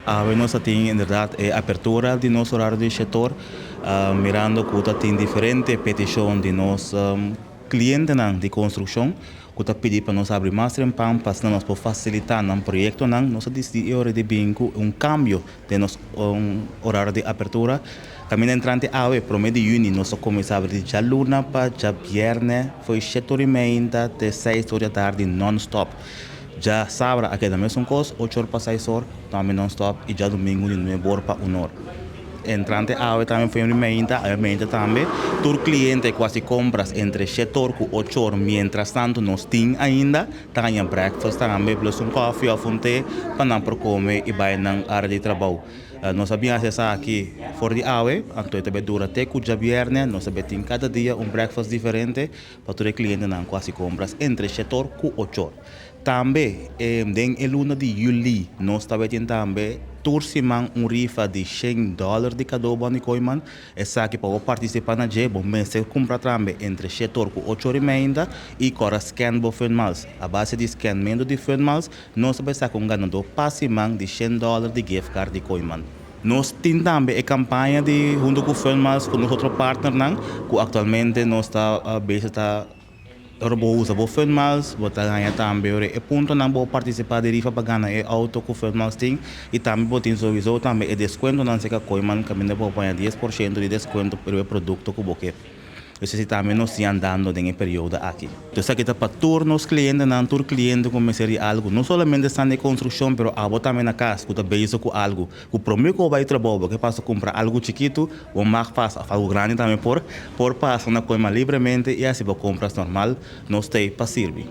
Awe nos tin inderdaad e apertura di nos orario di 7'or, mirando ku tin diferente petishon di nos clientenan di konstrukshon ku ta pidi pa nos habri mas trempan pa nos por fasilitá nan proyektonan. Nos a disidí di bin ku un kambio di nos orario di apertura. Kaminda entrante awe, 1 di yüni, nos a kuminsá habri di djaluna pa djabièrnè, for di 7'30 te 6'or di atardi non-stop. Djasabra a keda mesun kos, 8'or pa 6'or, tambe non-stop, i djadumingu di 9'or pa 1'or. Entrante awe tambe for di mainta, awe mainta tambe, tur kliente ku hasi kompras entre 7'or ku 8'or, mientras tantu nos tin ainda, ta haña breakfast tambe, plus un koffie òf un te, pa nan por kome i bai nan área di trabou. Nos a bin hasi esaki for di awe, anto tambe dura te ku djabièrnè, nos tambe tin kada dia un breakfast diferente pa tur klientenan ku hasi kompras entre 7'or ku 8'or. Tambe, den e luna di yüli, nos tambe tin tambe tur siman un rifa di $100 di cadeaubon di Kooyman. Esaki, pa partisipá na dje, bo mester kumpra tambe entre 7'or ku 8'30 i kore scan bo Fun Miles. A base di scanmentu di Fun Miles, nos ta saka un ganadó pa siman di $100 di gift card di Kooyman. Nos tin tambe e kampaña di huntu ku Fun Miles, ku nos otro partnernan, ku aktualmente nos ta bezig ta. Ora bo usa bo Fun Miles, bo ta gana tambe e puntonan bo partisipá den rifa pa gana e outo ku Fun Miles tin, i tambe bo tin sowieso tambe e deskuentonan serka Kooyman, kaminda bo pone 10% di deskuento pa e produkto ku bo ke. Esei tambe nos ta andando den e periodo aki. Anto, esaki ta pa tur nos klientenan, tur kliente ku mester di algu, no solamente ta den konstrukshon, pero abo tambe na kas, ku ta bezig ku algu. Ku promé ku bai trabou, ku pasa kumpra algu chikitu, bo mag pasa, algu grandi tambe por pasa na Kooyman libremente i hasi bo kompras normal, nos t'ei pa sirbi.